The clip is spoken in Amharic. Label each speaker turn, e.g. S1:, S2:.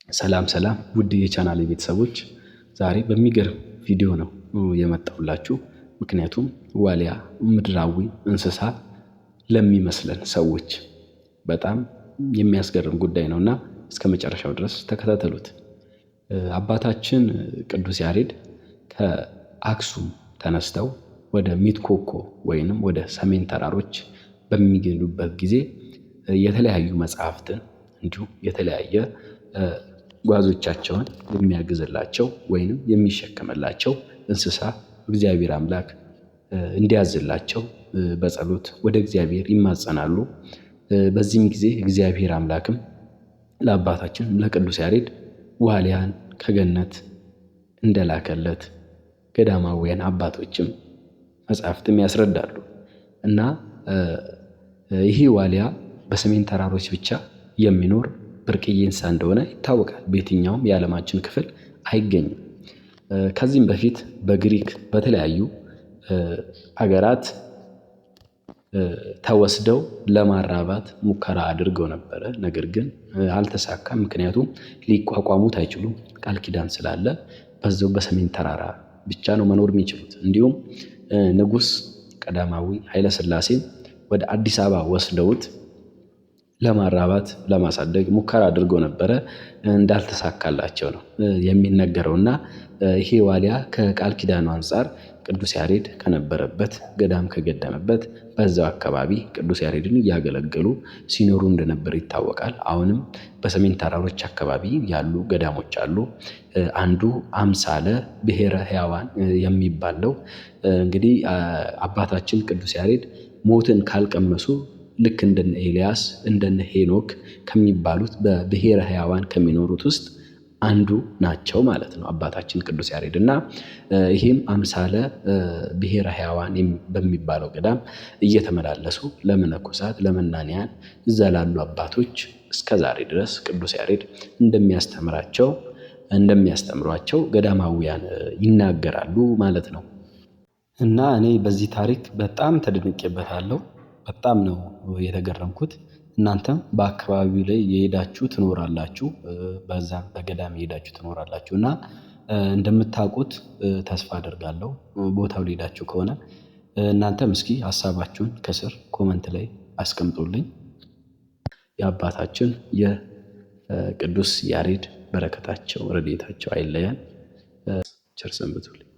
S1: ሰላም ሰላም ውድ የቻናል ቤተሰቦች፣ ዛሬ በሚገርም ቪዲዮ ነው የመጣሁላችሁ። ምክንያቱም ዋልያ ምድራዊ እንስሳ ለሚመስለን ሰዎች በጣም የሚያስገርም ጉዳይ ነውና እስከ መጨረሻው ድረስ ተከታተሉት። አባታችን ቅዱስ ያሬድ ከአክሱም ተነስተው ወደ ሚትኮኮ ወይንም ወደ ሰሜን ተራሮች በሚገኙበት ጊዜ የተለያዩ መጽሐፍትን እንዲሁም የተለያየ ጓዞቻቸውን የሚያግዝላቸው ወይንም የሚሸከምላቸው እንስሳ እግዚአብሔር አምላክ እንዲያዝላቸው በጸሎት ወደ እግዚአብሔር ይማጸናሉ። በዚህም ጊዜ እግዚአብሔር አምላክም ለአባታችን ለቅዱስ ያሬድ ዋልያን ከገነት እንደላከለት ገዳማውያን አባቶችም መጽሐፍትም ያስረዳሉ። እና ይህ ዋልያ በሰሜን ተራሮች ብቻ የሚኖር ብርቅዬ እንስሳ እንደሆነ ይታወቃል። በየትኛውም የዓለማችን ክፍል አይገኝም። ከዚህም በፊት በግሪክ በተለያዩ አገራት ተወስደው ለማራባት ሙከራ አድርገው ነበረ። ነገር ግን አልተሳካም። ምክንያቱም ሊቋቋሙት አይችሉም። ቃል ኪዳን ስላለ በዛው በሰሜን ተራራ ብቻ ነው መኖር የሚችሉት። እንዲሁም ንጉስ ቀዳማዊ ኃይለሥላሴም ወደ አዲስ አበባ ወስደውት ለማራባት ለማሳደግ ሙከራ አድርገው ነበረ። እንዳልተሳካላቸው ነው የሚነገረው። እና ይሄ ዋልያ ከቃል ኪዳኑ አንፃር ቅዱስ ያሬድ ከነበረበት ገዳም ከገደመበት በዛው አካባቢ ቅዱስ ያሬድን እያገለገሉ ሲኖሩ እንደነበር ይታወቃል። አሁንም በሰሜን ተራሮች አካባቢ ያሉ ገዳሞች አሉ። አንዱ አምሳለ ብሔረ ሕያዋን የሚባል ነው። እንግዲህ አባታችን ቅዱስ ያሬድ ሞትን ካልቀመሱ ልክ እንደነ ኤልያስ እንደነ ሄኖክ ከሚባሉት በብሔረ ሕያዋን ከሚኖሩት ውስጥ አንዱ ናቸው ማለት ነው። አባታችን ቅዱስ ያሬድ እና ይህም አምሳለ ብሔረ ሕያዋን በሚባለው ገዳም እየተመላለሱ ለመነኮሳት ለመናንያን እዛ ላሉ አባቶች እስከ ዛሬ ድረስ ቅዱስ ያሬድ እንደሚያስተምራቸው እንደሚያስተምሯቸው ገዳማውያን ይናገራሉ ማለት ነው። እና እኔ በዚህ ታሪክ በጣም ተደንቄበታለሁ። በጣም ነው የተገረምኩት። እናንተም በአካባቢው ላይ የሄዳችሁ ትኖራላችሁ፣ በዛ በገዳም የሄዳችሁ ትኖራላችሁ እና እንደምታውቁት ተስፋ አደርጋለሁ። ቦታው ሊሄዳችሁ ከሆነ እናንተም እስኪ ሀሳባችሁን ከስር comment ላይ አስቀምጡልኝ። የአባታችን የቅዱስ ያሬድ በረከታቸው ረድኤታቸው አይለየን። ቸር ሰንብቱልኝ።